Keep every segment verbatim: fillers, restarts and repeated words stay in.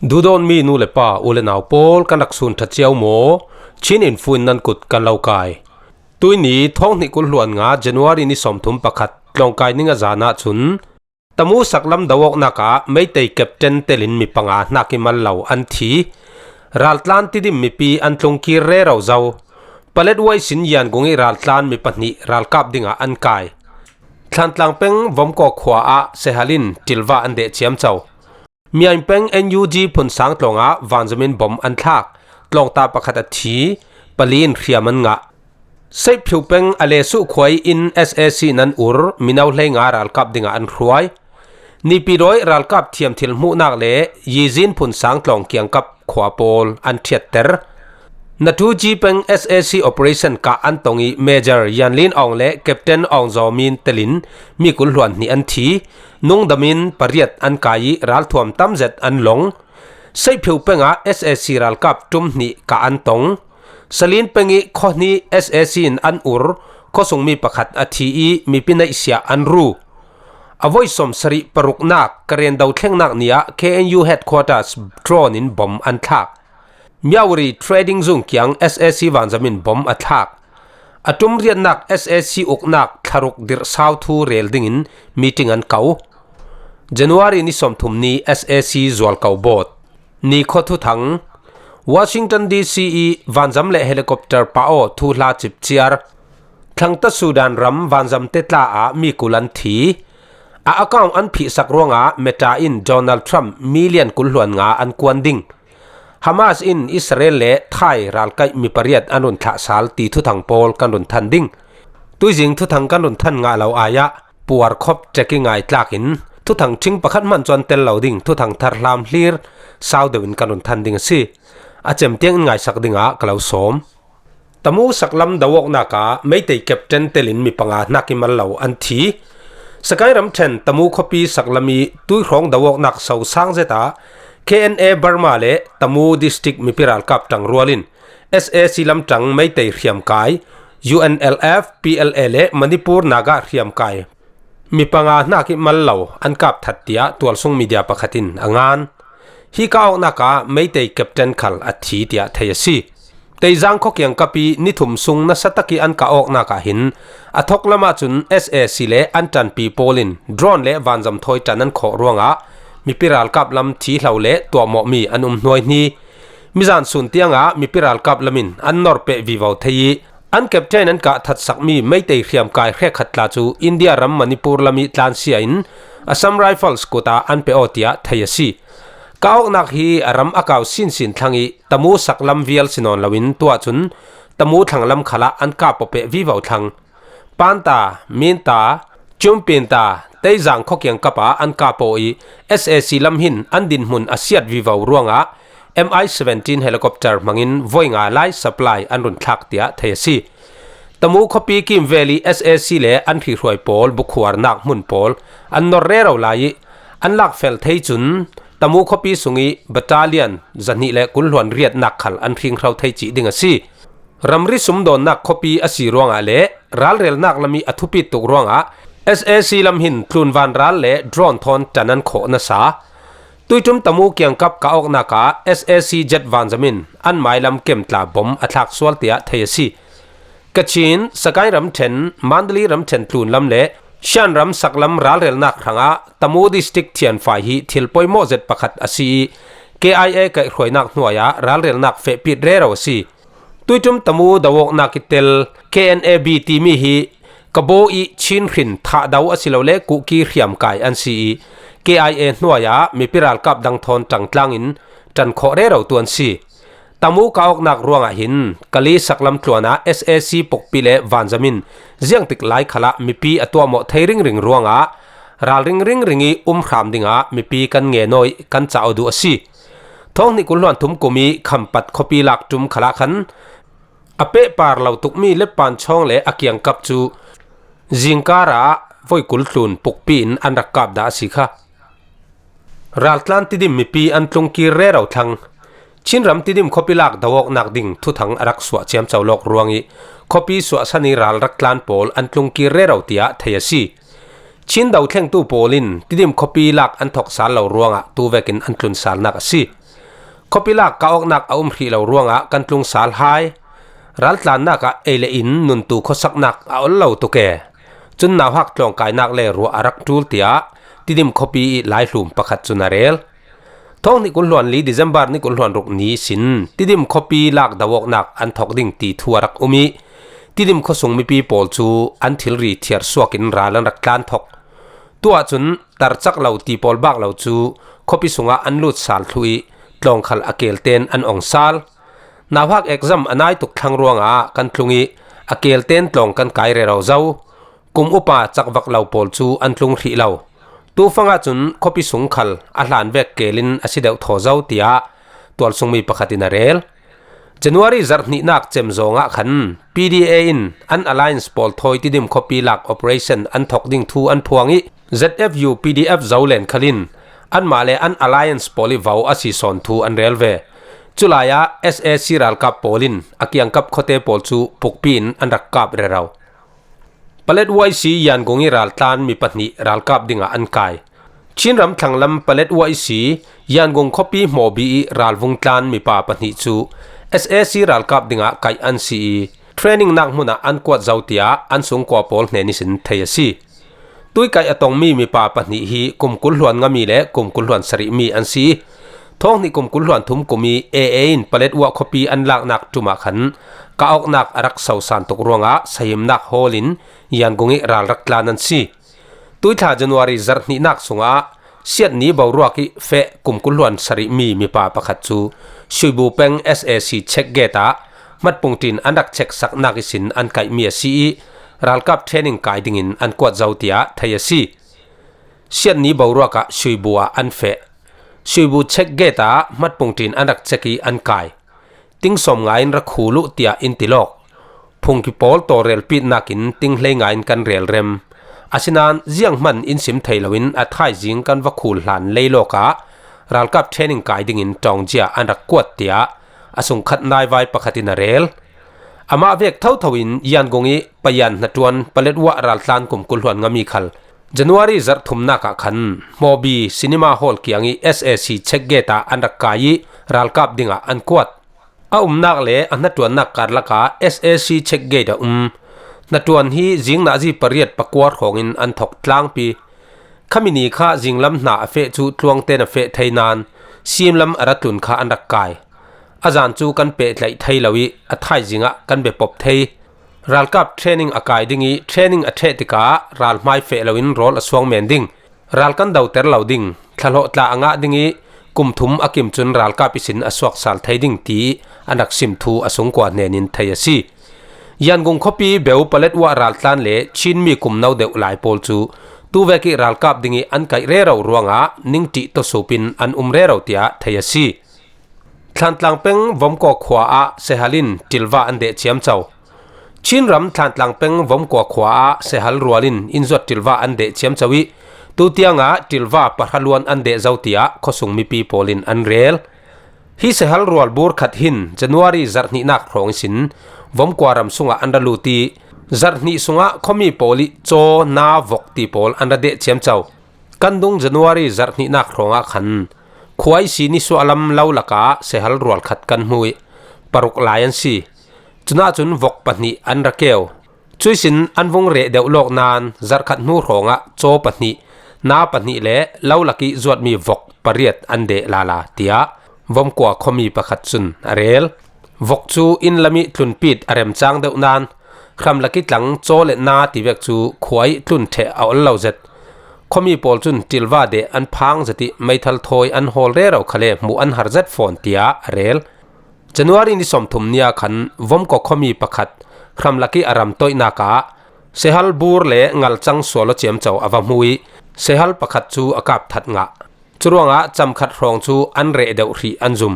Duhdawtmi nu le pa, u le nau pawl, kan rak sun ṭha cio maw? Chin Info in nan kut kan lo kai. Tuini thawng hnih kul hluan nga January ni sawmthum pakhat tlawngkai ning a zan ahcun Tamu saklam do awknak ah Meitei captain telin mi panga hnak i mal lo an thi. Raltlan Tidim mipi an tlungkir rero zo. Paletwa ihsin Yangon i raltlan mi pahnih ralkap dingah an kai. Thlantlang peng Vomkaw khua ah Sehalin ṭilva an deh ciamco. Myaing peng N U G phunsang tlawngah vanzamin bom an thlak. Tlawngta pakhat a thi, pali in hriam an ngah. Seihphiu peng a lesuh khua ih inn S A C in an ur, mino hleinga ralkap dingah an hruai. Nipidawi ralkap thiam thil hmuhnak le Yizin phunsang tlawng kiangkap khua pawl an ṭhiatter. Natuji peng S A C operation kah an tong ih Major Yanlin Aung le Captain Aung Zaw Min telin mi kul hluan hnih an thi. Nungdamin pariat an kai ih ralthuam tamzet an long. Seihphiu pengah S A C ralkap ṭum hnih kah an tong. Salin peng ih khuahnih S A C in an ur, khuasungmi pakhat a thi ih mipi neihsiah an ru. A voi sawmsarih paruknak Karen do thlengnak ni ah K N U headquarters drone in bom an thlak. Myauri Trading Zung kiang S A C vanzam in bom a thlak. A ṭum riatnak S A C uknak thlaruk dirhsau thu rel dingin meeting an ko. January ni sawmthum ni S A C zualko bawt. Ni khuathuthang. Washington D C ih vanzam le helicopter pah aw thuhla cipciar. Thlangta Sudan ram vanzamte tla ah mi kul an thi. A account an phihsak ruangah Meta in Donald Trump million kul hluan nga an kuan ding. Hamas in Israel le Thai ralkaih mi pariat an run thlah sal ti thuthang pawl kan run than ding. Tuizing thuthang kan run than ngah lo ai-ah puar khop ṭek ih ngaitlak in thuthang ṭhing pakhat hman cu an tel lo ding, thuthang thar hlam hlir sau deuh in kan run than ding a si. A cem tiang in ngaisak dingah ka lo sawm. Tamu saklam do awknak ah Meitei captain telin mi panga hnak ih mal lo an thi. Sakai ramṭhen Tamu khuapi saklam ih tuihrawng do awknak so sang zet ah K N A Burma le Tamu district mipi ralkap ṭangrual in S A C lamṭang Meitei hriamkai, U N L F, P L A le Manipur Naga hriamkai mi panga hnak ih mal lo an kap that, tiah tualsung media pakhat in a ngan. Hi kah awknak ah Meitei captain khal a thi, tiah thei a si. Teizang khuakiangkap ih ni thum sung nasa tak ih an kah awknak ah hin a thawk lam ahcun S A C le an ṭanpi pawl in drone le vanzam thawi ṭan an khawh ruangah mipi ralkap lam thi hlo le tuahmawhmi an um hnuaihni. Mizan sun tiangah mipi ralkap lam in an norpeh vivo thei ih an captain an kah thatsakmi Meitei hriamkai hrekkhat tla cu India ram Manipur lam ih tlansia in Assam Rifles kut ah an pe aw, tiah thei a si. Kah awknak hi a ram a kau sinsin thlang ih Tamu saklam vial si nawn loin tuah cun Tamu thlanglam khalah an kap aw peh vivo thlang. Panta, Minta, Cumpinta, Teizang khuakiangkap ah an kap aw ih S A C lam hin an dinhmun a siat vivo ruangah M I seventeen helicopter hmangin voi nga lai supply an run thlak, tiah thei a si. Tamu khuapi kimvel ih S A C le an hrihruai pawl bukhuarnak hmun pawl an nor rero lai ih an lakfel thei cun Tamu khuapi sungih battalion zahnih le kul hluan riatnak khal an hringhro thei cih ding a si. Ramri sumdawnnak khuapi a si ruangah le ralrelnak lam ih a thupit tuk ruangah S A C lam hin tlunvan ral le drone thawn ṭan an khawh nasa. Tuiṭum Tamu kiangkap kah awknak ah S A C jet vanzam in an mailam kem tla bom a thlak sual, tiah thei a si. Kachin, Sakai ramṭhen, Mandalay ramṭhen tlunlam le Shan ram saklam ralrelnak hrangah Tamu district thianfai hi thil poimawh zet pakhat a si ih K I A kaihhruainak hnuai ah ralrelnak fehpit rero a si. Tuiṭum Tamu do awknak ih tel K N A B timi hi Kabo ih Chin hrin Thahdo asilole Kuki hriamkai an si ih K I A hnuai ah mipi ralkap dang thawn ṭangtlang in ṭan khawh rero tu an si. Tamu kah awknak ruangah hin Kali saklam tluan ah S A C pukpi le vanzam in ziangtik lai khalah mipi a tuahmawh thei ringring ruangah ralring ringring ih um hram dingah mipi kan ngen aw ih kan cah aw duh a si. Thawng hnih kul hluan thum kum ih Khampat khuapi lak ṭum khalah khan a pehpar lo tukmi Lepanchawng le a kiangkap cu zingkar ah voi kul tlun pukpi in an rak kap dah a si kha. Raltlan Tidim mipi an tlungkir rero thlang. Chinram Tidim khuapi lak do awknak ding thuthang a rak suah ciamco lawk ruangih khuapi suahsan ih ral rak tlan pawl an tlungkir rero, tiah thei a si. Chin do thlengtu pawl in Tidim khuapi lak an thok sal lo ruangah tu vekin an tlun salnak a si. Khuapi lak kah awknak a um hrih lo ruangah kan tlung sal hai. Raltlannak ah ei le in nuntu khuasaknak a ol lo tuk e. Cun nauhak tlawngkainak le ruah a rak ṭul, tiah Tidim khuapi ih laihlum pakhat cun a rel. Thawng hnih kul hluan li December ni kul hluan ruk ni sin Tidim khuapi lak do awknak an thawk ding ti thu a rak um ih, Tidim khuasung mipi pawl cu an thilri thiar suak in ral an rak tlan thok. Tuah cun tarcak lo ti pawl bak lo cu khuapi sungah an lut sal thluh ih tlawng khal a kelten an ong sal. Nauhak exam a nai tuk thlang ruangah kan tlung ih a kelten tlawng kan kai rero zo. Kum upa cakvak lo pawl cu an tlung hrih lo. Tufang ahcun khuapi sung khal a hlan vek kel in a si deuh thaw zo, tiah tualsungmi pakhat in a rel. January zarh hnihnak cem zawng ah khan P D A in an alliance pawl thawi Tidim khuapi lak operation an thawk ding thu an phuang ih, Z F U P D F Zolen khal in anmah le an alliance pawl ih vo a si sawn thu an rel ve. Culai ah S A C ralkap pawl in a kiangkap khuate pawl cu pukpi in an rak kap rero. Paletwa ihsi Yangon ih raltlan mi pahnih ralkap dingah an kai. Chinram thlanglam Paletwa ihsi Yangon khuapi Hmawbi ih ralvung tlan mipa pahnih cu S A C ralkap dingah kaih an si ih, training nak hmunah an kuat zo, tiah an sungkua pawl hnen ihsin thei a si. Tuikaih a tongmi mipa pahnih hi kum kul hluan ngami le kum kul hluan sarihmi an si ih, thawng hnih kum kul hluan thum kum ih A A in Paletwa khuapi an laknak ṭum ah khan kah awknak a rak so san tuk ruangah sahimnak hawl in Yangon ih ral rak tlan an si. Tuithla January zarh hnihnak sungah siatni boruak ih feh kum kul hluan sarihmi mipa pakhat cu Suibu peng S A C check gate ah hmatpung ṭin an rak check saknak ihsin an kaihmi a si ih, ralkap training kai dingin an kuat zo, tiah thei a si. Siatni boruak ah Suibu ah an feh. Suibu check gate ah hmatpung ṭin an rak check ih an kai. Ting sawm ngai in ra khul uh, tiah in ti lawk. Phungki pawl tawlrelpitnak in ting hlei ngai in kan relrem. Asinain zianghman in sim thei loin a thaizing kan va khul hlan leilawk ah ralkap training kai dingin ṭawngjia an rak kuat, tiah a sungkhat naivai pakhat in a rel. Amah vek thotho in Yangon ih Payan hnaṭuan Paletwa raltlan kum kul hluan ngami khal January zarh thumnak ah khan Hmawbi cinema hall kiang ih S A C check gate ah an rak kai ih ralkap dingah an kuat. A umnak le a hnaṭuannak karlak ah S A C check gate a um. Hnaṭuan hi zing nazi pariat pakua hrawngin an thawk tlangpi. Khami ni kha zinglam hna a feh cu tluangten a feh thei nain simlam a ra tlun kha an rak kai. A zan cu kan pehtlaih thei lo ih a thaizing ah kan bepop thei. Ralkap training a kai ding ih training a ṭheh tikah ralhmai feh loin rawl a suang men ding. Ral kan doter lo ding, thlahlawh tla a ngah ding ih kum thum a kim cun ralkap ihsin a suaksal thei ding, tiih an rak sim thu a sungkua hnen in thei a si. Yangon khuapi beu Paletwa raltlan le Chinmi kum no deuh lai pawl cu tuvek ih ralkap ding ih an kaih rero ruangah ningṭih tawsup in an um rero, tiah thei a si. Thlantlang peng Vomkaw khua ah sehal in ṭilva an deh ciamco. Chinram Thlantlang peng Vomkaw khua ah sehal rual in innzuat ṭilva an deh ciamco ih tutiangah ṭilva pahra luan an deh zo, tiah khuasung mipi pawl in an rel. Hi sehal rual bur khat hin January zarh hnihnak hrawng ihsin Vomkaw ram sungah an ra lut ih zarh hnih sungah khuami pawl ih caw, na, vok ti pawl an ra deh ciamco. Kan dung January zarh hnihnak hrawngah khan khua ihsi nisuahlam lo lakah sehal rual khat kan hmu ih paruk lai an si. Cunah cun vok pahnih an ra keu. Cuihsin an vung reh deuh lawk nain zarh khat hnu hrawngah caw pahnih, na pahnih le lo lakih zuatmi vok pariat an deh lala, tiah Vomkaw khuami pakhat cun a rel. Vok cu inn lam ih tlunpit a remcang deuh nain hramlak ih tlang caw le na tivek cu khua ih tlun ṭheh a ol lo zet. Khuami pawl cun ṭilva deh an phang zet ih meithal thawi an hawl rero khal le hmuh an har zet fawn, tiah a rel. January ni sawmthum ni ah khan Vomkaw khuami pakhat hramlak ih a ram toihnak ah sehal bur le ngalcang sual aw ciamco a va hmu ih sehal pakhat cu a kap that ngah. Curuangah cam khat hrawng cu an reh deuh hrih an zum.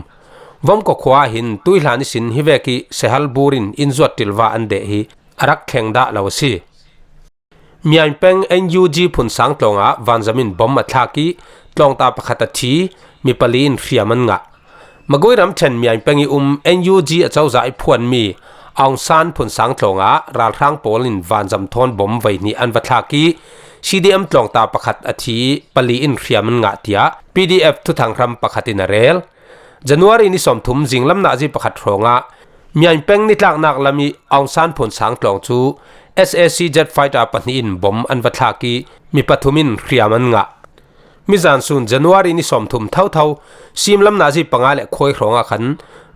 Vomkaw khua ah hin tuihlan ihsin hivek ih sehal bur in innzuat ṭilva an deh hi a rak thleng dah lo a si. Myaing peng N U G phunsang tlawngah vanzam in bom a thlak ih tlawngta pakhat a thi, mi pali in hriam an ngah. Magui ramṭhen Myaing peng ih um N U G acozah ih phuanmi Aung San phunsang tlawngah ralhrang pawl in vanzam thawn bom voi hnih an va thlak ih C D M tlawngta pakhat a thi ih pali in hriam an ngah, tiah P D F thuthang hram pakhat in a rel. January ni sawmthum zinglam nazi pakhat hrawngah Myaing peng nitlaknak lam ih Aung San Phunsang tlawng cu S A C jet fighter pahnih in bom an va thlak ih mi pathum in hriam an ngah. Mizan sun January ni sawmthum thotho simlam nazi panga le khuai hrawngah khan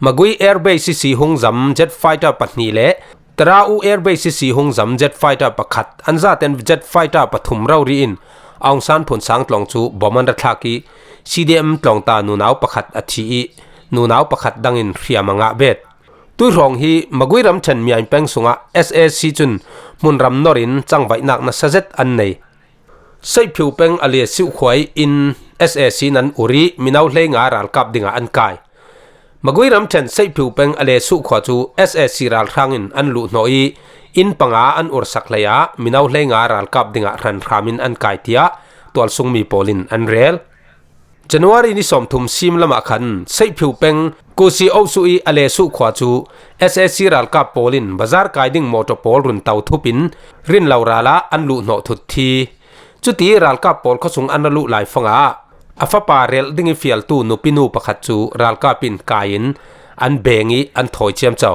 Magway Air Base ihsi hung zam jet fighter pahnih le Tara U Air Base ihsi hung zam jet fighter pakhat, an zaten jet fighter pathum rori in Aung San Phunsang tlawng cu bom an ra thlak ih C D M tlawngta nunau pakhat a thi ih nunau pakhat dangin hriam a ngah bet. Tuihrawng hi Magway ramṭhen Myaing peng sungah S A C cun hmunram nor in cangvaihnak nasa zet an nei. Seihphiu peng a le suhkhuai in S A C nan ur ih mino hleinga ralkap dingah an kai. Magway ramṭhen Seihphiu peng a le suhkhua cu S A C ralhrang in an luhhnawh ih inn panga an ursak hleiah mino hleinga ralkap dingah hranhram in an kai, tiah tualsungmi pawl in an rel. January ni sawmthum simlamah khan Seihphiu peng Kusi Osu ih a le suhkhua cu S A C ralkap pawl in bazar kai ding mawṭaw pawl run to thup in rinlo ralah an luhhnawh thut thi. Cuti ralkap pawl khuasung an ra luh laifangah a fapa relh ding ih fialtu nupinu pakhat cu ralkap in kai in an beng ih an thawi ciamco.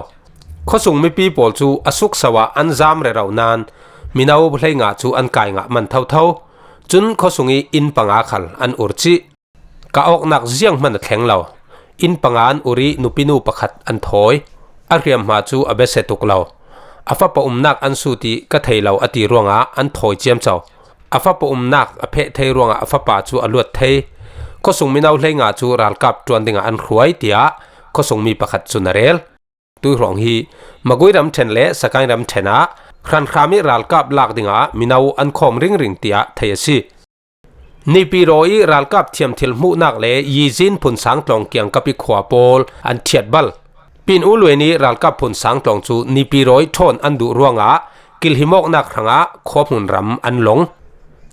Khuasung mipi pawl cu a sukso ah an zam rero nain mino hleinga cu an kai ngah man thotho. Cun khuasung ih inn panga khal an ur cih. Ka awknak zianghman a thleng lo. Inn panga an ur ih nupinu pakhat an thawi. A hriamhma cu a biasia tuk lo. A fapa umnak an sut ih ka thei lo a ti ruangah an thawi ciamco. A fapa umnak a pheh thei ruangah a fapa cu a luat thei. Khuasung mino hleinga cu ralkap ṭuan dingah an hruai, tiah khuasungmi pakhat cun a rel. Tuihrawng hi Magway ramṭhen le Sagaing ramṭhen ah hranhram ih ralkap lak dingah mino an khawm ringring, tiah thei a si. Nipiro ih ralkap thiamthil hmuhnak le Yizin Phunsang tlawng kiangkap ih khua pawl an ṭhiatbal. Pin U Luen ih ralkap Phunsang tlawng cu Nipiro ih ṭhawn an duh ruangah kilhimawknak hrangah khuahmun ram an long.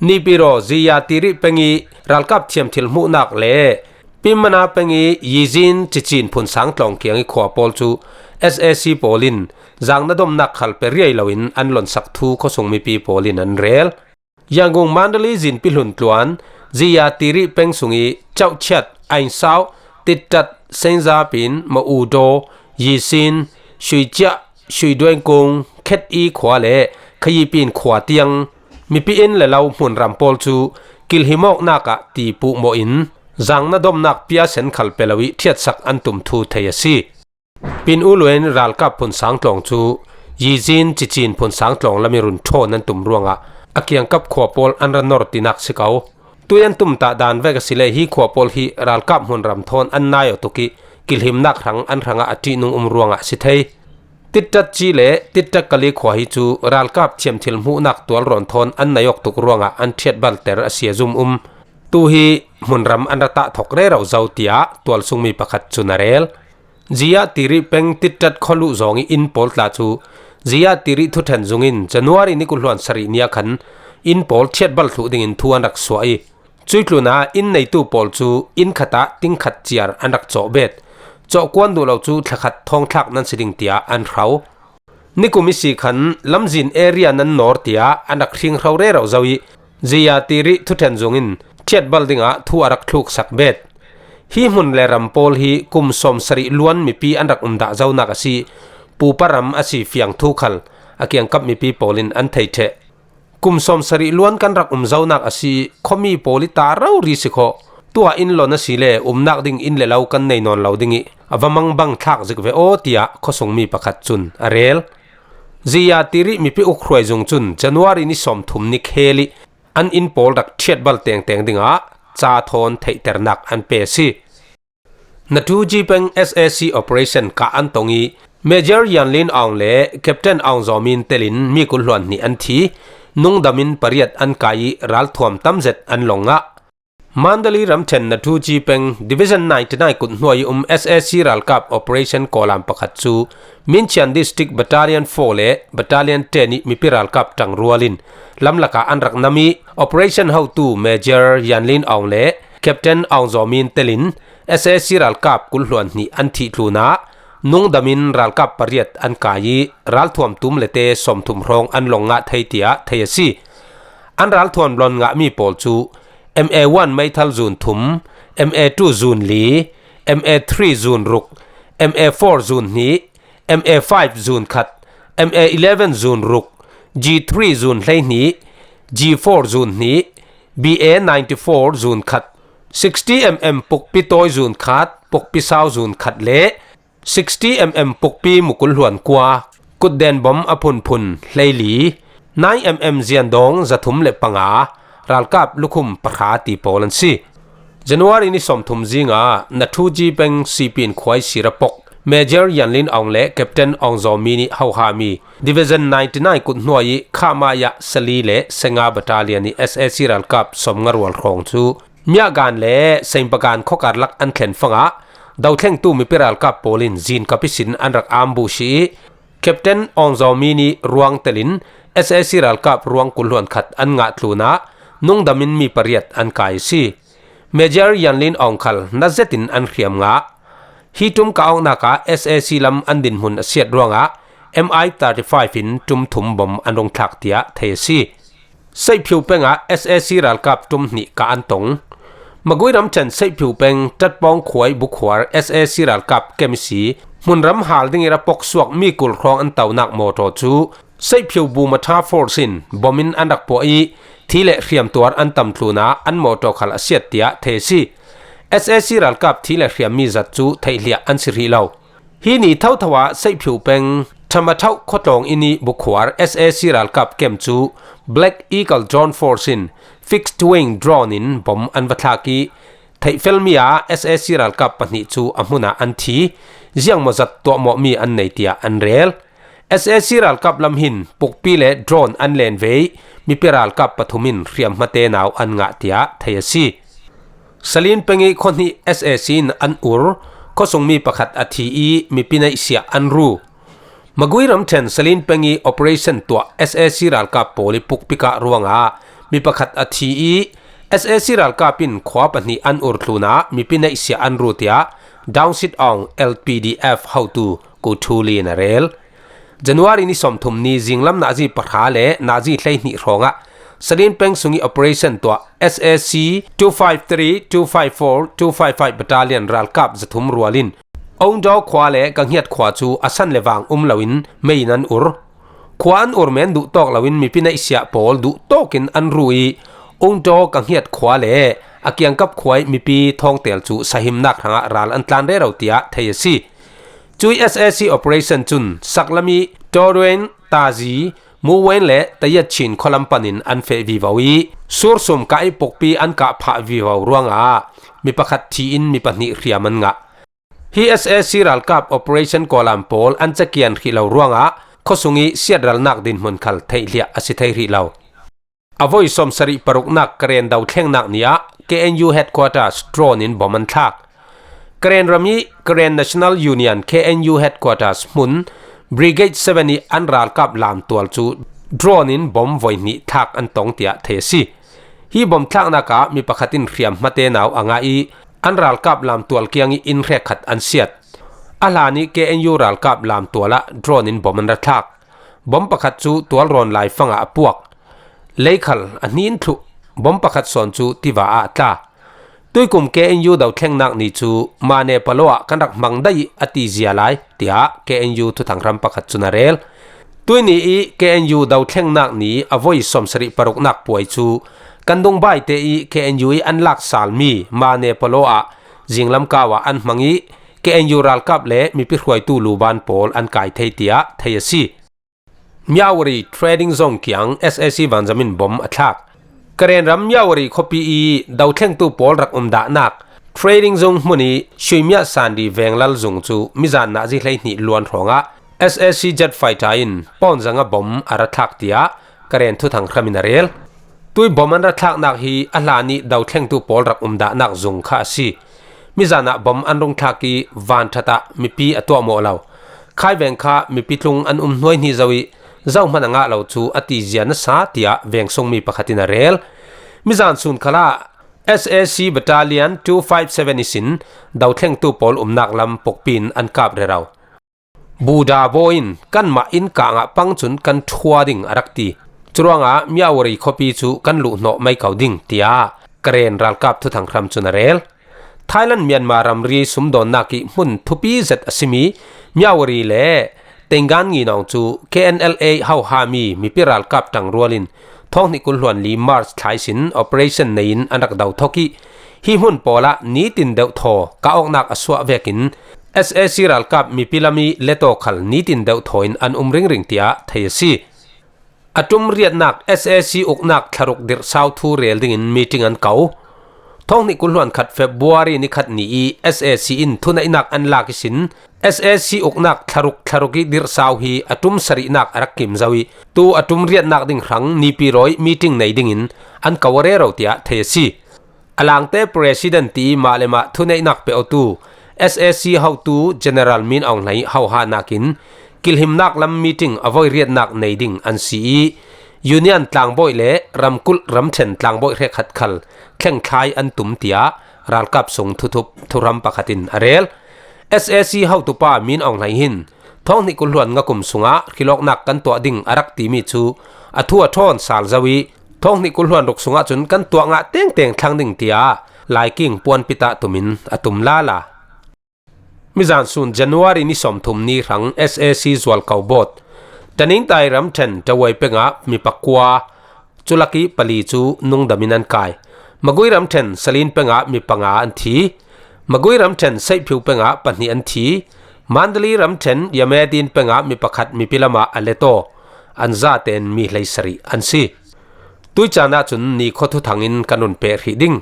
Nipiro Ziya Tiri peng ih ralkap thiamthil hmuhnak le Pin Mana peng ih Yizin Cicin Phunsang tlawng kiang ih khua pawl cu S A C pawl in zangna domnak khal pe riai loin an lonsak thu khuasung mipi pawl in an rel. Yangon Mandalay zinpi hlun tluan Ziya Tiri peng sungih Cauhchiat, Ainsau, Tittat, Senzapin, Maudo, Yisin, Shuiciah, Shuiduengkung, Khet i khua le Khayipin khua tiang mipi inn le lo hmunram pawl cu kilhimawknak ah ti puhmawh in zangna domnak piasen khal pe lo ih ṭhiatsak an tum thu thei a si. Pin U Luen ralkap Phunsang tlawng cu Yizin Cicin Phunsang tlawng lam ih run ṭhawn an tum ruangah a kiangkap khua pawl an ra nor tinak si ko. Tui an tumtah dan vek asile hi khua pawl hi ralkap hmunram thawn an nai aw tuk ih kilhimnak hrang an hrangah a ṭihnung um ruangah a si thei. Tittat ci le Tittat kali khua hi cu ralkap thiamthil hmuhnak tualrawn thawn an nai awk tuk ruangah an ṭhiatbalter a si a zum um. Tu hi hmunram an ra tah thok rero zo, tiah tualsungmi pakhat cun a rel. Ziya Tiri peng Tittat khualuh zawng ih inn pawl tla cu Ziya Tiri thuṭhen zung in January ni kul hluan sarih ni ah khan inn pawl ṭhiatbal thluh dingin thu an rak suah ih, cuih tlunah inn neitu pawl cu inn khatah ting khat ciar an rak cawh bet. Cawhkuan duh lo cu thlakhat thawngthlak nan si ding, tiah an hro. Nikum ihsi khan lamzin area nan nawr, tiah an rak hringhro rero zo ih, Ziya Tiri thuṭhen zung in ṭhiatbal dingah thu a rak thluksak bet. Hi hmun le ram pawl hi kum sawmsarih luan mipi an rak umdah zonak a si. Pupa ram a si fiang thu khal a kiangkap mipi pawl in an thei ṭheh. Kum sawmsarih luan kan rak um zonak a si ih, khuami pawl ih ta rori si khawh. Tuah inn lon asile umnak ding inn le lo kan nei nawn lo ding ih, a va mangbang thlak zik ve aw, tiah khuasungmi pakhat cun a rel. Ziya Tiri mipi uk hruai zung cun January ni sawmthum ni khel ih an inn pawl rak ṭhiatbal tengteng dingah ca thawn theihternak an pe a si. Natuji peng S A C operation kah an tong ih Major Yan Lin Aung le Captain Aung Zaw Min telin mi kul hluan hnih an thi. Nungdam in pariat an kai ih ralthuam tam zet an long ngah. Mandalay ramṭhen Natuji peng Division ninety nine kut hnuai ih um S A C ralkap operation kawlam pakhat cu Minchian District Battalion four le Battalion ten ih mipi ralkap ṭangrual in lamlakah an rak nam ih, operation hotu Major Yan Lin Aung le Captain Aung Zaw Min telin S A C ralkap kul hluan hnih an thih tlunah nungdam in ralkap pariat an kai ih ralthuam tum le te sawmthum hrawng an long ngah thei, tiah thei a si. An ralthuam lon ngahmi pawl cu M A one meithal zun thum, M A two zun li, M A three zun ruk, M A four zun hnih, M A five zun khat, M A eleven zun ruk, G three zun hleihnih, G four zun hnih, B A ninety-four zun khat, sixty mm pukpi tawi zun khat, pukpi sau zun khat le sixty mm pukpi mukul hluan kua, kutden bom a phunphun hleili, nine mm ziandawng zathum le panga, ralkap lukhum pahra ti pawl an si. January ni sawmthum zinga Nathuji peng Sipin khuai sira pok Major Yanlin Aung le Captain Aung Zaw Mi nih hohami Division ninety-nine kuthnuai i Khamaya sali le senga battalion i S A C ralkap sawmnga rual hrawng cu Miahgan le Seimpagan khawkar lak an thlen fangah dothlengtu mipi ralkap pawl in zin kap ihsin an rak ambush i Captain Aung Zaw Mi nih ruang telin S A C ralkap ruang kul hluan khat an ngah tlunah nungdamin mi pariat an kai a si. Major Yanlin Aung khal na zetin an hriam ngah. Hi ṭum kah awknak ah S A C lam an dinhmun a siat ruangah M I thirty-five in ṭum thum bom an rung thlak tiah thei a si. Seihphiu pengah S A C ralkap ṭum hnih kah an tong. Magui ramṭhen Seihphiu peng Ṭatpawng khuai bukhuar S A C ralkap kem i si hmunram hal ding i ra pok suak mi kul hrawng an tonak mawṭaw cu Seihphiu Bumatha Force in bom in an rak puah i thi le hriam tuar an tam tlunah an mawṭaw khal a siat tiah thei a si. S A C ralkap thi le hriammi zat cu theihliah an si rih lo. Hi ni thotho ah Seihphiu peng Ṭhamathauh khuatlawng inn i bukhuar S A C ralkap kem cu Black Eagle Drone Force in fixed wing drone in bom an va thlak i theihfelmi ah S A C ralkap pahnih cu a hmunah an thi, ziangmawzat tuahmawhmi an nei tiah an rel. S A C ralkap lam hin pukpi le drone an len ve i mipi ralkap pathum in hriamhma tenau an ngah tiah thei a si. Salin peng i khuahnih S A C in an ur, khuasungmi pakhat a thi i mipi neihsiah an ru. Magui ramṭhen Salin peng i operation tuah S A C ralkap pawl i pukpi kah ruangah mi pakhat a thi i S A C ralkap in khua pahnih an ur tlunah mipi neihsiah an ru tiah Dawngsit Aung L P D F hotu Ko Thu Lin a rel. January ni sawmthum ni zinglam nazi pahra le nazi hleihnih hrawngah Salin peng sung i operation tuah S A C two five three, two five four, two five five battalion ralkap zathum rual in Ongdaw khua le Kanghiat khua cu a san le vang um loin mei in an ur. Khua an ur men duhtawk loin mipi neihsiah pawl duhtawkin an ru i Ongdaw Kanghiat khua le a kiangkap khua i mipi thawngtel cu sahimnak hrangah ral an tlan rero tiah thei a si. Cui S A C operation cun saklam i Torwen, Tazi, Muwen le Tayat Chin khualam panin an feh vivo i sursum kah i pukpi an kah phah vivo ruangah mi pakhat thi in mi pahnih hriam an ngah. Hi S A C ralkap operation kawlam pawl an cakian hrih lo ruangah khuasung i siatralnak dinhmun khal theihliah a si thei hrih lo. A voi sawmsarih paruknak Karen dothlengnak ni ah K N U headquarters drone in bom an thlak. Karen ram i Karen National Union K N U headquarters hmun Brigade seven i an ralkap lamtual cu drone in bom voi hnih thlak an tong tiah thei a si. Hi bom thlaknak ah mi pakhat in hriamhma tenau a ngah i an ralkap lamtual kiang i inn hrekkhat an siat. A hlan i K N U ralkap lamtual ah drone in bom an ra thlak. Bom pakhat cu tualrawn laifang ah a puak. Leikhal a hnin thluh. Bom pakhat sawn cu tiva ah a tla. Tuikum K N U dothlengnak ni cu Mane Palo ah kan rak hmang daih a ti zia lai, tiah K N U thuthang hram pakhat cun a rel. Tuini i K N U dothlengnak ni a voi sawmsarih paruknak puai cu kan dungbaite i K N U i an lak salmi Mane Palo ah zinglam kau ah an hmang i K N U ralkap le mipi hruaitu luban pawl an kai thei tiah thei a si. Myawaddy Trading Zone kiang S A C vanzam in bom a thlak. Karen ram Myawaddy khuapi i dothlengtu pawl rak um dahnak Trading Zone hmun i Shuimia Sandi venglal zung cu mizan nazi hleihnih luan hrawngah S A C jet fighter in pawnzang a bom a ra thlak tiah Karen thuthang hram in a rel. Tui bom an ra thlaknak hi a hlan i dothlengtu pawl rak um dahnak zung kha a si. Mizan ah bom an rung thlak i vanṭhat ah mipi a tuahmawh lo. Khai veng kha mipi tlung an um hnuaihnih zo i zohman a ngah lo cu a ti zia nasa, tiah veng sungmi pakhat in a rel. Mizan sun khalah S A C Battalion two five seven ihsin dothlengtu pawl umnak lam pukpi in an kap rero. Buda Bawi in kanmah inn kangah pang cun kan ṭhua ding a rak ti. Curuangah Myawaddy khuapi cu kan luhhnawh mai ko ding, tiah Karen ralkap thuthang hram cun a rel. Thailand Myanmar ramri sumdawnnak ih hmun thupi zet a simi Myawaddy le Tenggan Nginawng cu K N L A hoha mi mipi ralkap ṭangrual in thawng hnih kul hluan li March thla ihsin operation nei in an rak do thok ih, hi hmun pawlah nitin deuh thaw kah awknak a suah vekin S A C ralkap mipi lam ih letawk khal nitin deuh thaw in an um ringring tiah thei a si. A ṭum riatnak S A C uknak thlaruk dirhsau thu rel dingin meeting an ko. Thawng hnih kul hluan khat February ni khat ni ih S A C in thuneihnak an lak ihsin S A C uknak thlaruk thlaruk ih dirhsau hi a ṭum sarihnak a rak kim zo ih tu a ṭum riatnak ding hrang Naypyidaw ih meeting nei dingin an ko a rero tiah thei a si. A langte president ti ih mah le mah thuneihnak pe awtu S A C hotu General Min Aung Hlaing ih hohanak in kilhimnak lam meeting a voi riatnak nei ding an si ih, Union tlangbawi le ramkulh ramṭhen tlangbawi hrekkhat khal thlengthlai an tum tiah ralkap sung thuthup thuhram pakhat in a rel. S A C hotupa Min Aung Hlaing hin thawng hnih kul hluan nga kum sungah hrilawknak kan tuah ding a rak timi cu a thu a ṭhawn sal zo ih, thawng hnih kul hluan ruk sungah cun kan tuah ngah tengteng thlang ding tiah laiking puanpi tah tumin a tum lala. Mizan sun January ni sawmthum ni hrang S A C zualko bawt Taningtai ramṭhen Tawai pengah mi pakua, culak ih pali cu nungdam in an kai. Magui ramṭhen Salin pengah mi panga an thi. Magui ramṭhen Seihphiu pengah pahnih an thi. Mandali ramṭhen Yamedin pengah mi pakhat mipi lamah a let aw. An zaten mi hleisarih an si. Tuih caan ahcun ni khuathuthang in kan run peh hrih ding.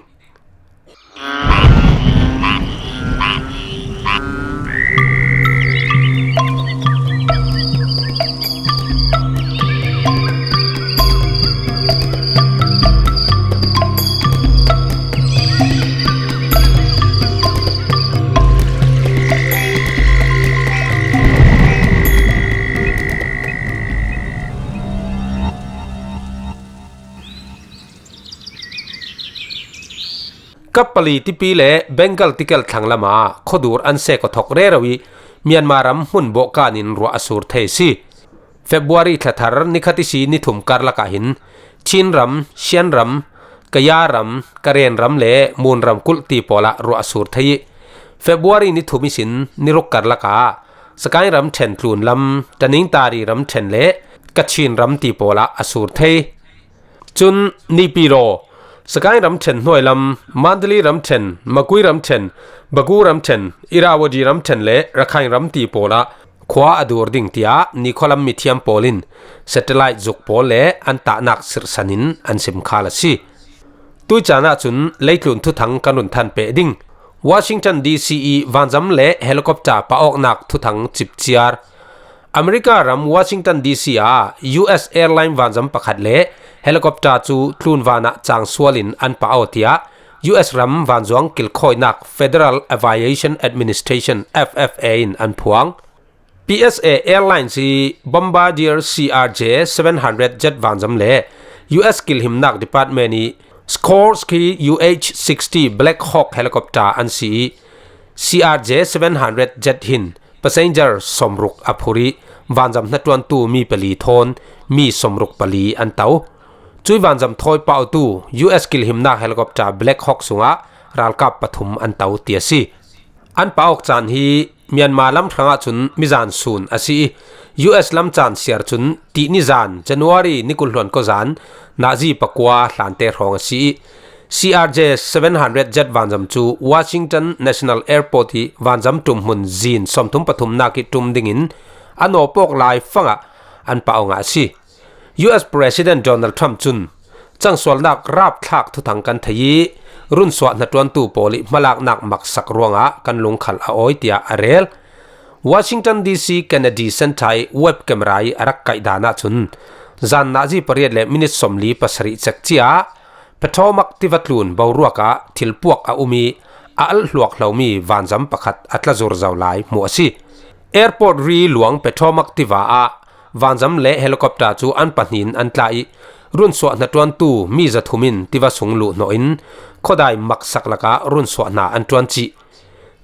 Kap pali tipi le Bengal tikelh thlang lamah khuadur an sek aw thok rero ih Myanmar ram hmun bawhkan in ruah a sur thei a si. February thlathar nikhat ihsi ni thum karlak ah hin Chin ram, Shan ram, Kaya ram, Karen ram le Mun ram kulh ti pawlah ruah a sur thei ih February ni thum ihsin ni ruk karlak ah Sakaing ram ṭhen tlun lam, Taningtari ram ṭhen le Kachin ram ti pawlah a sur thei. Cun Naypyidaw, Sakaing ramṭhen hnuai lam, Mandalay ramṭhen, Magway ramṭhen, Bago ramṭhen, Irrawaddy ramṭhen le Rakhine ram ti pawlah khua a dur ding tiah nikhualam mithiam pawl in satellite zuk pawl le an tahnak sirhsan in an simkhal a si. Tuih caan ahcun leitlun thuthang kan run than peh ding. Washington D C ih vanzam le helicopter pah awknak thuthang cipciar. America ram Washington D C ah U S airline vanzam pakhat le helicopter cu tlunvan ah cangsual in an pah aw tiah U S ram vanzuang kilkhawinak Federal Aviation Administration, F F A, in an phuang. P S A Airlines ih Bombardier C R J seven hundred jet vanzam le U S kilhimnak department ih Sikorsky U H sixty Black Hawk helicopter an si ih C R J seven hundred jet hin passenger sawmruk a phur ih vanzam hnaṭuantu mi pali thawn mi sawmruk pali an to. Cuih vanzam thawi pah awtu U S kilhimnak helicopter Black Hawk sungah ralkap pathum an to ti a si. An pah awk caan hi Myanmar lam hrangah cun mizan sun a si ih U S lam caan siar cun tihnizan January ni kul hluan kua zan nazi pakua hlante hrawng a si ih C R J seven hundred jet vanzam cu Washington National Airport ih vanzam ṭumhmun zin sawmthum pathumnak ih ṭum dingin a nawpawk lai fangah an pah aw ngah a si. U S President Donald Trump cun cangsualnak rapthlak thuthang kan thei ih runsuah hnaṭuantu pawl ih hmalaknak maksak ruangah kan lungkhal a awi tiah a rel. Washington D C Kennedy Center ih web camera ih a rak kaih dan ahcun zan nazi pariat le minit sawmli pasarih cek ciah Potomac tiva tlun boruak ah thilpuak a um ih a alh hluak hlomi vanzam pakhat a tlazur zo lai hmuh a si. Airport ri luang Potomac tiva ah vanzam le helicopter cu an pahnih in an tla ih runsuah hnaṭuantu mi zathum in tiva sung luhhnawh in khuadai maksak lakah runsuah hna an ṭuan cih.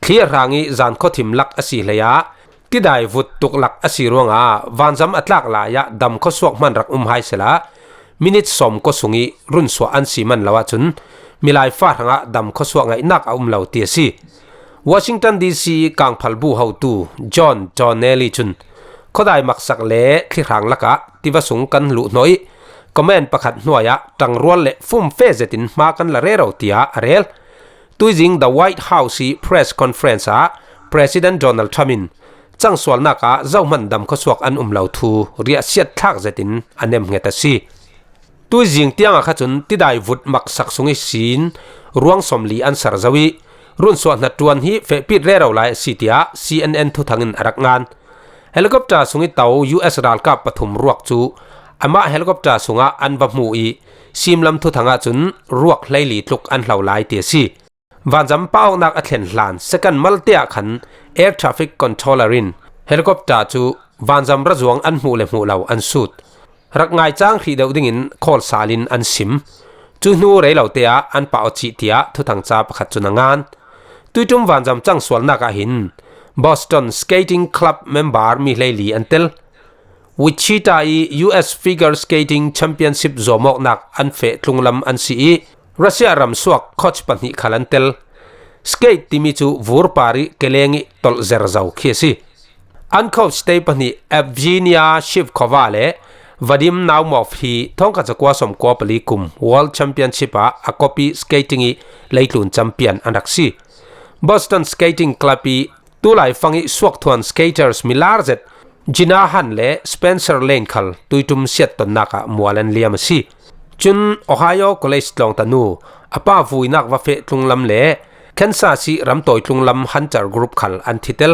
Thli a hrang ih zan khuathim lak a si hlei ah tidai vut tuk lak a si ruangah vanzam a tlak lai ah dam khuasuak hman rak um hai sehla minit sawm kua sung ih runsuah an si man lo ahcun milai fa hrangah dam khuasuak ngaihnak a um lo ti a si. Washington D C kangphalbu hotu John Donnelly cun khuadai maksak le thlihrang lakah tiva sung kan luh hnawh ih, command pakhat hnuai ah ṭangrual le fumfe zetin hma kan la rero, tiah a rel. Tuizing The White House ih press conference ah President Donald Trump in cangsualnak ah zohman dam khuasuak an um lo thu riahsiat thlak zetin a nemhnget a si. Tuizing tiangah kha cun tidai vut maksak sung ihsin ruang sawmli an ser zo ih, runsuah hnaṭuan hi fehpit rero lai a si, tiah C N N thuthang in a rak ngan. Helicopter sung ih to U S ralkap pathum ruak cu amah helicopter sungah an va hmu ih, simlam thuthang ahcun ruak hleili tluk an hlo lai ti a si. Vanzam pah awknak a thlen hlan second malte ah khan air traffic controller in helicopter cu vanzam razuang an hmuh le hmuh lo an sut. Rak ngaicang hrih deuh dingin khawl sal in an sim. Cu hnu rei lote ah an pah aw cih, tiah thuthang ca pakhat cun a ngan. Tuiṭum vanzam cangsualnak ah hin Boston Skating Club member mi hleili an tel. Wichita ih U S Figure Skating Championship zuamawknak an feh tlunglam an si ih, Russia ramsuak coach pahnih khal an tel. Skate timi cu vur par ih keleng ih tolh zer zo khi a si. An coach te pahnih Evgenia Shivkova le Vadim Naumov hi thawngkhat zakua sawmkua pali kum World Championship ah a kop ih skating ih leitlun champion an rak si. Boston Skating Club ih tulai fang ih suakthuan skaters milar zet Gina Han le Spencer Lane khal tuiṭum siattonnak ah mual an liam a si. Cun Ohio College tlawngtanu a pa vuinak va feh tlunglam le Kansas ih ramtawi tlunglam Hunter group khal an thitel.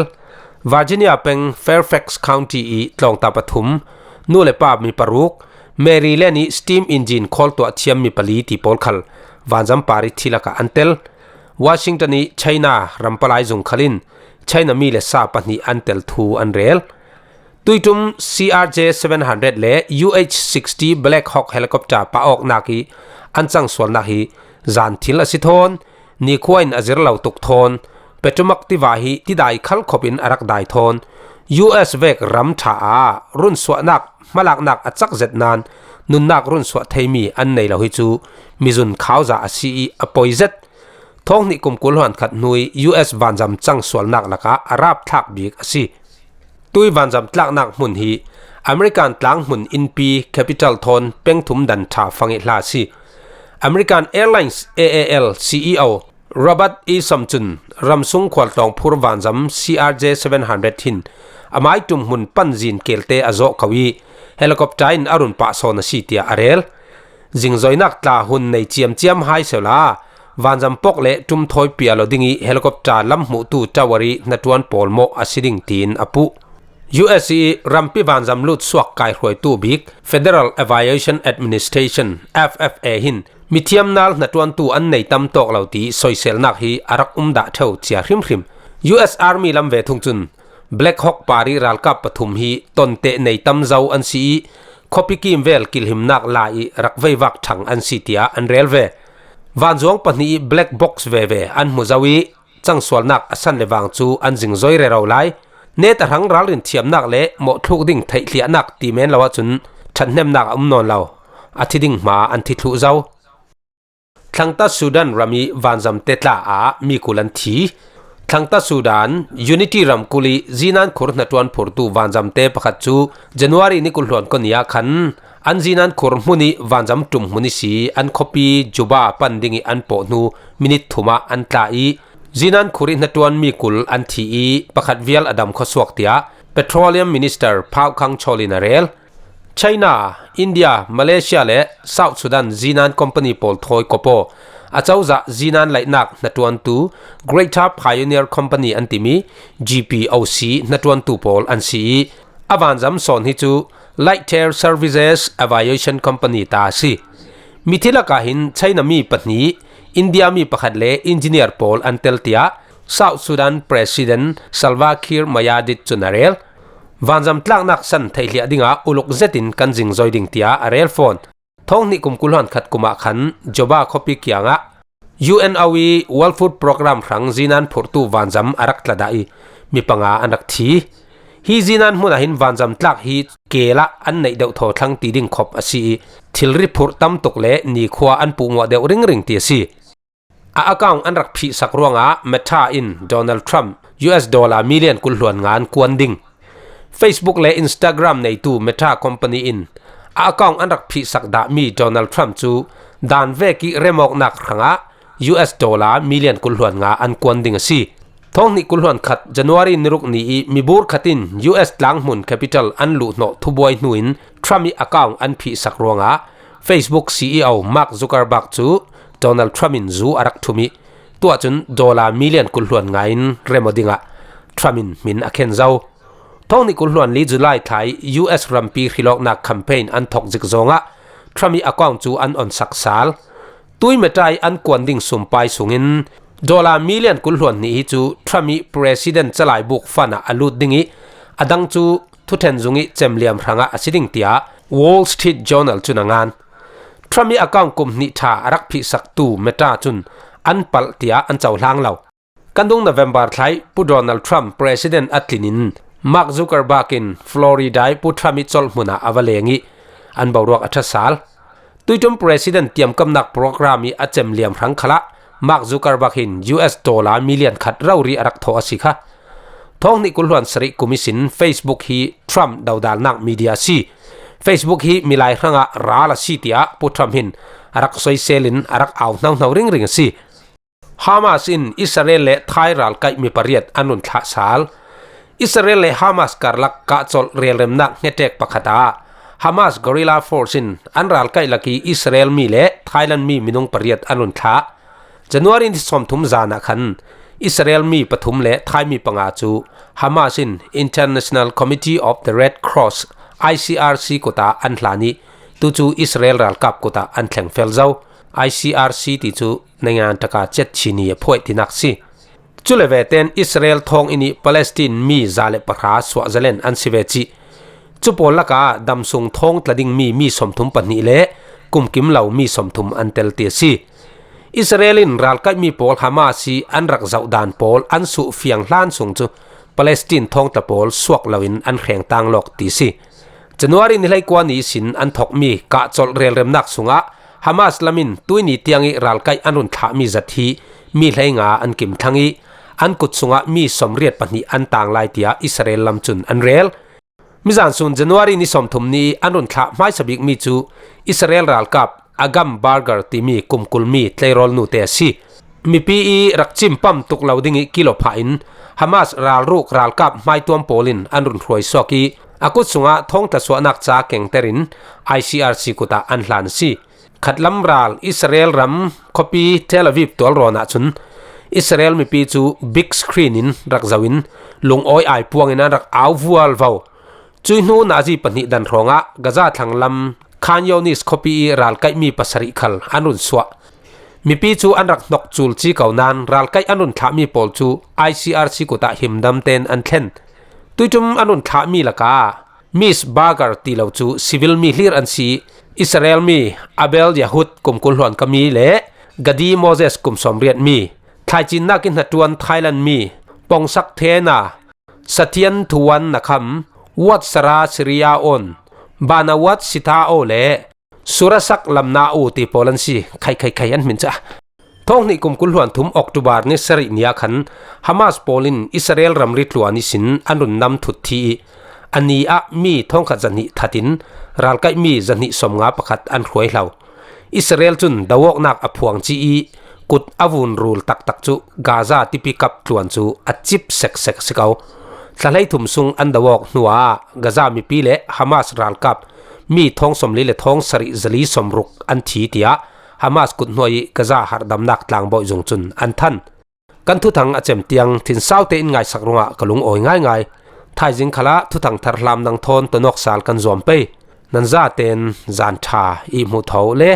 Virginia peng Fairfax County ih tlawngta pathum, nu le pa mi paruk, Maryland ih steam engine khawl tuah thiam mi pali ti pawl khal vanzam par ih thi lakah an tel. Washington ih China rampalai zung khal in China mi le sa pahnih an tel thu an rel. Tuiṭum C R J seven hundred le U H sixty Black Hawk helicopter pah awknak ih an cangsualnak hi zan thil a si thawn, nikhua in a zir lo tuk thawn, Potomac tiva hi tidai khal khop in a rak dai thawn, U S vek ram ṭha ah runsuahnak hmalaknak a cak zet nain nunnak runsuah theimi an nei lo hi cu mizun khauza a si ih a poi zet. Thawng hnih kum kul hluan khat hnu ih U S vanzam cangsualnak lakah a rapthlak bik a si. Tui vanzam tlaknak hmun hi American tlanghmun innpi capital thawn peng thum dan ṭha fang ih hla a si. American Airlines A A L C E O Robert Isom cun ramsung khualtlawng phur vanzam C R J seven hundred hin a maiṭum hmun panzin kelte a zawh ko ih helicopter in a run pah sawn a si, tiah a rel. Zingzoinak tla hun nei ciamciam hai sehla, vanzam pok le ṭum thawi pial aw ding ih helicopter lam hmuhtu tower ih hnaṭuan pawl mawh a si ding tiin a puh. U S ih rampi vanzam lut suak kaihruaitu bik Federal Aviation Administration, F F A, hin mithiam nal hnaṭuantu an nei tam tawk lo ti soiselnak hi a rak um dah ṭheu cia hrimhrim. U S Army lam ve thung cun Black Hawk par ih ralkap pathum hi tonteh nei tam zo an si ih, khuapi kimvel kilhimnak la ih rak veivak ṭhang an si, tiah an rel ve. Vanzuang pahnih ih black box veve an hmu zo ih, cangsualnak a san le vang cu an zingzoi rero lai. Neta hrang ralrin thiamnak le mawhthluk ding theihhliahnak ti men lo ahcun ṭhathnemnak a um nawn lo. A thi ding hma an thi thluh zo. Thlangta Sudan ram ih vanzamte tla ah mi kul an thi. Thlangta Sudan Unity ramkulh ih Zinan khur hnaṭuan phurtu vanzamte pakhat cu January ni kul hluan kua ni ah khan an Zinan khur hmun ih vanzam ṭum hmun ihsi an khuapi Juba pan ding ih an pawh hnu minit thum ah an tla ih Zinan khur ih hnaṭuan mi kul an thi ih pakhat vial a dam khuasuak, tiah Petroleum Minister Phau Khang Chol in a rel. China, India, Malaysia le South Sudan Zinan Company pawl thawi kop aw a cozah Zinan laihnak hnaṭuantu Greater Pioneer Company an timi G P O C hnaṭuantu pawl an si ih a vanzam sawn hi cu Light Air Services Aviation Company ta a si. Mithi lakah hin China mi pahnih, India mi pakhat le engineer pawl an tel, tiah South Sudan President Salva Kiir Mayardit cun a rel. Vanzam tlaknak san theihhliah dingah uluk zetin kan zingzoi ding, tiah a rel fawn. Thawng hnih kum kul hluan khat kum ah khan Juba khuapi kiangah U N O ih World Food Programme hrang Zinan phurtu vanzam a rak tla dah ih mi panga an rak thi. Hi Zinan hmun ah hin vanzam tlak hi kel ah an neih deuh thawthlang ti ding khop a si ih thilri phurh tam tuk le nikhua an puhmuah deuh ringring ti a si. A account an rak phihsak ruangah Meta in Donald Trump U S dollar million kul hluan nga an kuan ding. Facebook le Instagram neitu Meta company in a account an rak phihsak dahmi Donald Trump cu dan vekih remawknak hrangah U S dollar million kul hluan nga an kuan ding a si. Thawng hnih kul hluan khat January ni ruk ni ih mibur khat in U S tlanghmun capital an luhhnawh thubuai hnu in Trump ih account an phihsak ruangah Facebook C E O Mark Zuckerberg cu Donald Trump in zu a rak thum ih tuah cun dollar million kul hluan nga in rem aw dingah Trump in hmin a khen zo. Thawng hnih kul hluan li July thla ih U S rampi hrilawknak campaign an thok zik zawngah Trump ih account cu an onsak sal. Tui Meta ih an kuan ding sumpai sungin dollar million kul hluan hnih hi cu Trump ih President calaibuk fund ah a lut ding ih a dang cu thuṭhen zung ih cemliam hrangah a si ding, tiah Wall Street Journal cun a ngan. Trump ih account kum hnih ṭha a rak phihsaktu Meta cun an palh tiah an cohlang lo. Kan dung November thla ih Pu Donald Trump President a tlin in Mark Zuckerberg in Florida ih Pu Trump ih colh hmun ah a va leng ih an boruak a ṭha sal. Tuiṭum President tiamkamnak program ih a cemliam hrang khalah Mark Zuckerberg in U S dollar million khat rori a rak thawh a si kha. Thawng hnih kul hluan sarih kum ihsin Facebook hi Trump dodalnak media a si. Facebook hi milai hrangah ral a si tiah Pu Trump hin a rak soisel in a rak au hnohno ringring a si. Hamas in Israel le Thai ralkaihmi pariat an run thlah sal. Israel le Hamas karlak kahcolh relremnak hngetek pakhat ah Hamas Guerrilla Force in an ralkaih lak ih Israel mi le Thailand mi minung pariat an run thlah. January ni sawmthum zan ah khan Israel mi pathum le Thai mi panga cu Hamas in International Committee of the Red Cross, I C R C, kut ah an hlan ih tu cu Israel ralkap kut ah an thleng fel zo. I C R C ti cu naingan taka ciatchi ni a phuaih tinak si. Cule veten Israel thawnginn ih Palestine mi za le pahra suahzalen an si ve cih. Cu pawl lakah damsung thawng tla dingmi mi sawmthum pahnih le kumkim lo mi sawmthum an tel ti a si. Israel in ralkaihmi pawl Hamas ih an rak zoh dan pawl an suh fiang hlan sung cu Palestine thawngtla pawl suak loin an hrengtang lawk ti si. January ni hleikua ni ihsin an thokmi kahcolh relremnak sungah Hamas lam in tuini tiang ih ralkaih an run thlahmi zat hi mi hleinga an kim thlang ih an kut sungah mi sawmriat pahnih an tang lai tiah Israel lam cun an rel. Mizan sun January ni sawmthum ni ih an run thlah hmaisa bikmi cu Israel ralkap Agam Barger timi kum kulmi tleirawl nute a si. Mipi ih rak cimpam tuk lo ding ih kilo phah in Hamas ralruk ralkap hmaituam pawl in an run hruai suak ih a kut sungah thawngtla suahnak ca kengter in I C R C kut ah an hlan a si. Khatlam ral Israel ram khuapi Tel Aviv tualrawn ahcun Israel mipi cu big screen in rak zoh in lungawi ai puang in an rak au vualvo. Cui hnu nazi pahnih dan hrawngah Gaza thlanglam Khan Younis khuapi ih ralkaihmi pasarih khal an run suah. Mipi cu an rak hnok cul ci ko nain ralkaih an run thlahmi pawl cu I C R C kut ah himdam tein an thlen. Tuiṭum an run thlahmi lakah Miss Barger ti lo cu civil mi hlir an si. Israel mi Abel Yahud kum kul hluan ka mi le Gadi Moses kum sawmriat mi, thlaicinnak ih hnaṭuan Thailand mi Pongsak Thena, Sathian Thuan Nakham, Wat Sara Syria On, Banawat Sitha O le Surasak Lamna U ti pawl an si. Khai khai khai an hmin caah. Thawng hnih kum kul hluan thum October ni sarih ni ah khan Hamas pawl in Israel ramri tluan ihsin an run nam thut thi ih a ni ah mi thawngkhat zahnih that in ralkaihmi zahnih sawmnga pakhat an hruai hlo. Israel cun do awknak a phuang ci ih kut a vun rul taktak cu Gaza tipi kap tluan cu a cip seksek a si ko. Thla hleithum sung an do awk hnuah Gaza mipi le Hamas ralkap mi thawng sawmli le thawng sarih zali sawmruk an thi, tiah Hamas kut hnuai ih Gaza harhdamnak tlangbawi zung cun an than. Kan thuthang a cem tiang thinsau tein ngaisak ruangah ka lungawi ngaingai. Thaizing khalah thuthang thar hlam nang thawn tonawk sal kan zuam pei. Nan zaten zan ṭha ih hmuh tho le.